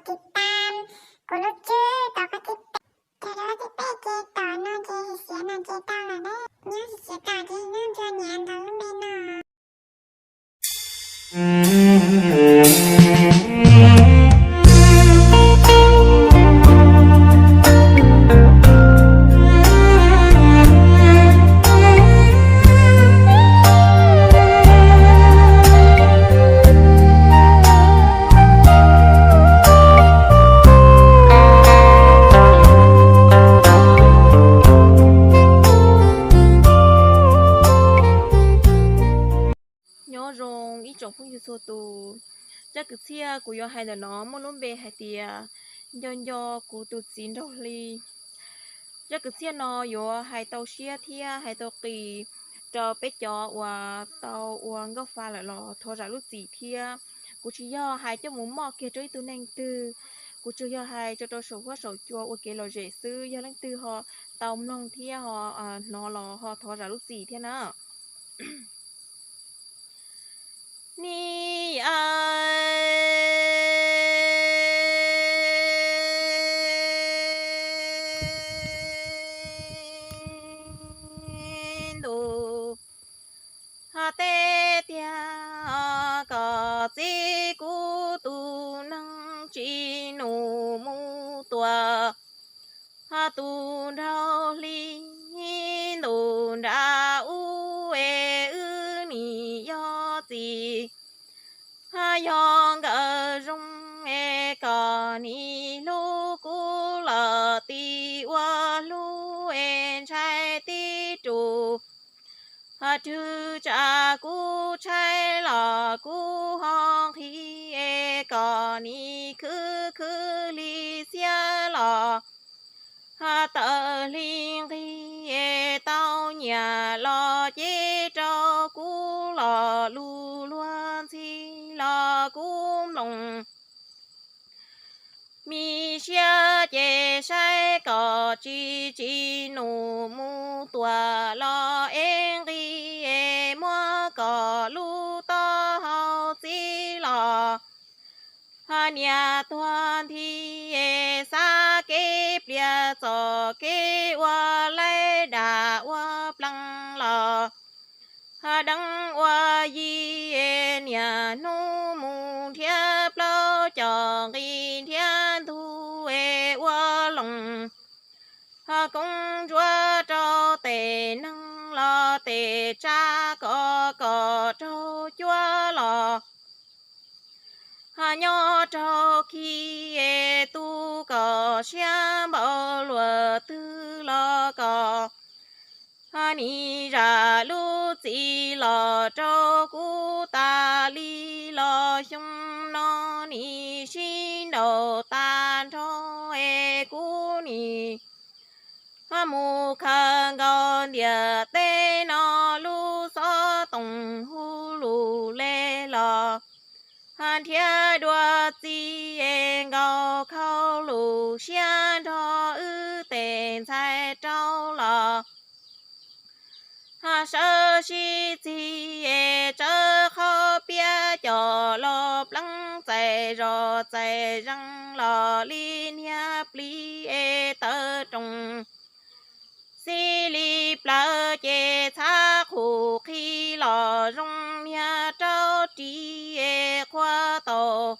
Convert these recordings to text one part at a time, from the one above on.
Tiv tam kuv lub tswb tau koj tib peb, ces rau koj tib peb ces tom no ces xiav no ces tau lawm na. Nyob xiav tom ces nyob nrog nyiam ntaus lub npe no. Nyob zoo ib tsoom phooj ywg txhua tus. Zaj kwv txhiaj kuv yuav hais ntawm no muaj lub npe hais tias Nco nco kuv tus txiv nraug hli. Zaj kwv txhiaj no yuav hais tau siab thiab hais tau qis rau peb cov uas tau ua nkauj fa lawm los thov zam lub txim thiab. Kuv tsis yog hais coj mus moj kiag rau ib tug neeg twg, kuv tsuas yog hais tso rau saum huab saum cua ua kev lom zem xwb. Yog leej twg ho tau mloog thiab ho hnov los ho thov zam lub txim thiab na. Ni ntu ha teb tiag, koj txiv kuv tus neeg tsis num mus tua ha tus nraug hli ntu nra ub es wb nim yog txiv ha yog nkawm zoo es koj nim hlub kuv los tib ua hlub es ntshai tib rus ha rwg tsa kuv tshaib los kuv ho nqhis es koj nim khwv khwv hli xiab los ha tawm hli nqhis es tau nyiam los ces rau kuv los lus luag ntxhi los kuv mloog. Mi siab ces saib kom tsis tsis nus mus tuam los ev nqi es muab kom lub taub hau txib los ha niam tuag nthi es xav kev plias txom kev ua laib dam ua plees los ha deev ua yi es niaj hnub mus nrhiav plaub cov nqi nrhiav ntug es ua loos ha koob ntsuab rau tes neeg los tes tsab kom kom raug cuab los ha nyob raug khi es tu kom siab npaum luag twg los kom ha nim zam lub txim los rau kuv tas li los xyoo no nim sib nraus tag nrho es kuv nim ha mus khaws nkaus ntiaj teb no lub xov tooj hu lus le los ha nrhiav dua txiv es nkaus khau lus siab nrog wb tes ntxhais rau los ha sawv sib txig es tsawv qhov piav coj los pleev txais zos txais zees los li niag plis es tawv roos xib li plawv ces txhav qhus qhi los zoo niag rau ris es qhua tau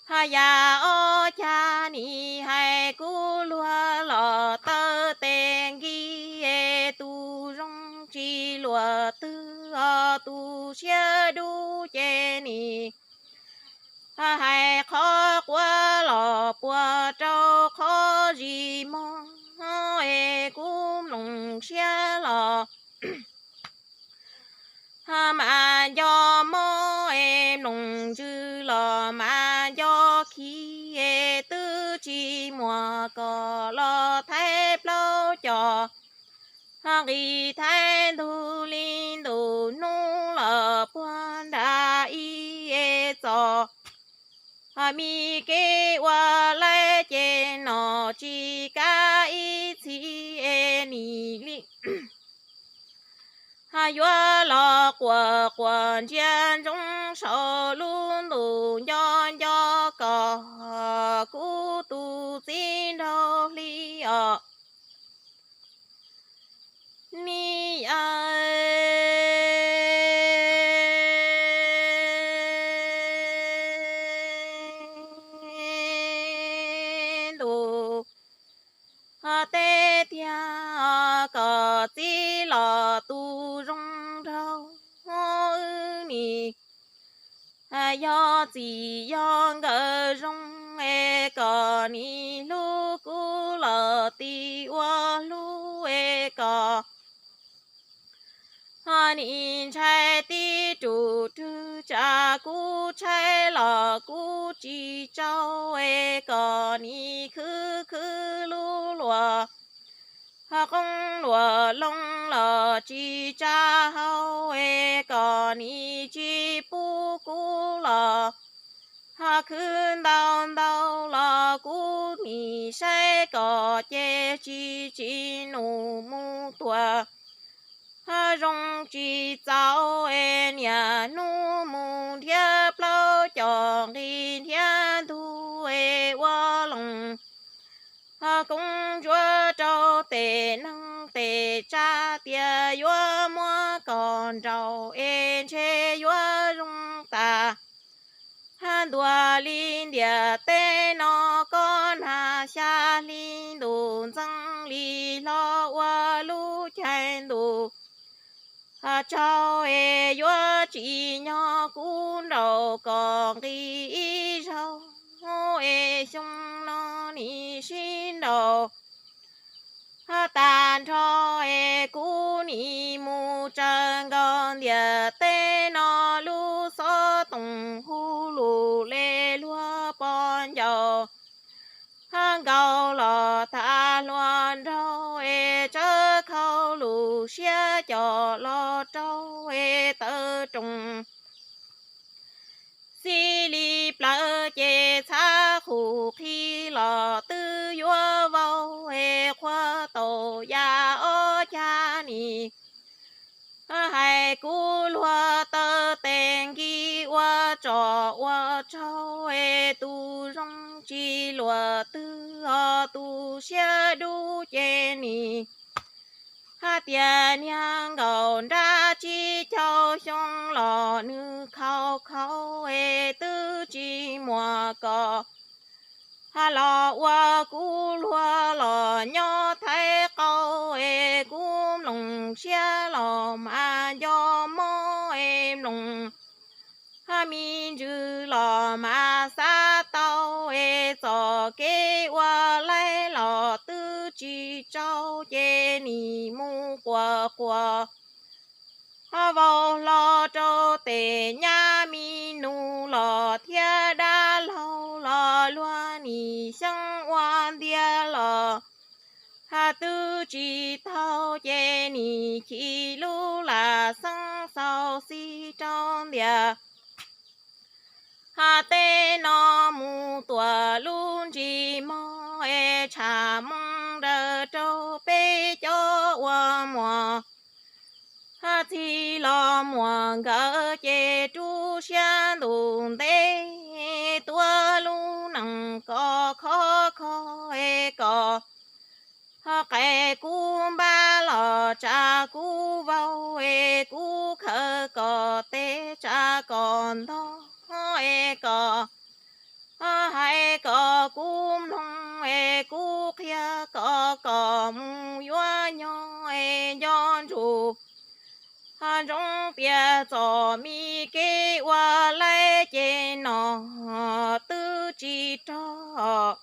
ha yam ob cag nim hais kuv luag los taw tes nkis es tus zoo tsis luag twg os tus siab dub ces nim ha hais qhov quav los puas rau qhov zis mog es kuv mloog siab los ha mas nco mob es mloog ntsws los mas nco khi es twb tsis muaj kom los thaib plaub cov ha nqis thaib ntug li ntus hnub los puag nram ib es txos ha mi kev ua laib ces nom tsis kav ib txhis es nim li ha yuav los quas quas ntsia ntsoov saum lub ntuj nco nco kom los kuv tus txiv nraug hli os. Ni yawg ntuj, teb tiag kom txiv los tu zoo nraug wb ni. Yog txim yog nkawm zoo es kom nim hlub kuv los tis ua hlub es kom nim ntshai tib rus rwg tsa kuv tshaib los kuv tsis tsau es kom nim khwv khwv lub luas qoob luas loo los tsis tsa hau es kom nim tsis pub kuv los khwv ntau ntau los kuv nim saib kom ces tsis tsis num mus tuag zoo tsis txaus es niaj hnub mus nrhiav plaub cov nqi nrhiav ntug es ua loos koob ntsuab rau tes neeg tes tsa tias yuav muab kom nraum es ntshe yuav zoo tas ntua li ntiaj teb no kob nag xya hli ntuj ntxeev li hlo ua lub caij ntuj tsaug es yuav tsis nyob kuv nraum kom nqi ib zaug es xyoo no nim sib nraus tag nrho es kuv nim mus tsaws nkaus ntiaj teb no lub xov tooj hu lus le luag pom ncauj nkaus los tag hluas nraug es tsawv khau lus siab coj los rau es tawm roos xib li plawv ces txhav qhus qhi los twb yuav vau es qhuav tau ya ob cag ni hais kuv luag taw tes nkis ua tsov ua rog es tus zoo tsis luag twg os tus siab dub ces nim hais tias niag nkaum nrab tsib caug xyoo los nws khau khau es twb tsis muaj kom los ua kuv luag los nyob Thaib Qaub es kuv mloog siab los mas nco mob es mloog hab mi ntsws los mas xav tau es txoj kev ua laib los twb tsis tsau ces nim mus quas quas vau hlo rau tes nyab mi nus los thiab dab laug los luag nim xyeeb ua ntiag los hab twb tsis tau ces nim chim lub lam xeeb xaus xis rau ntiaj hab teb no mus tuam lub ntsis mog es tsham moo daws rau peb cov ua muam hab txij los muam nkawd ces rub siab ntuj ntev tuav lub neej kom khov kho es kom qais kuv npab los tsa kuv vau es kuv khawv kom teb tsa kom ntog es kom hais kom kuv mloog es kuv qhia kom kom mus yuav nyob es nco ntsoov tias txoj mi kev ua laib ces no twb tsis rog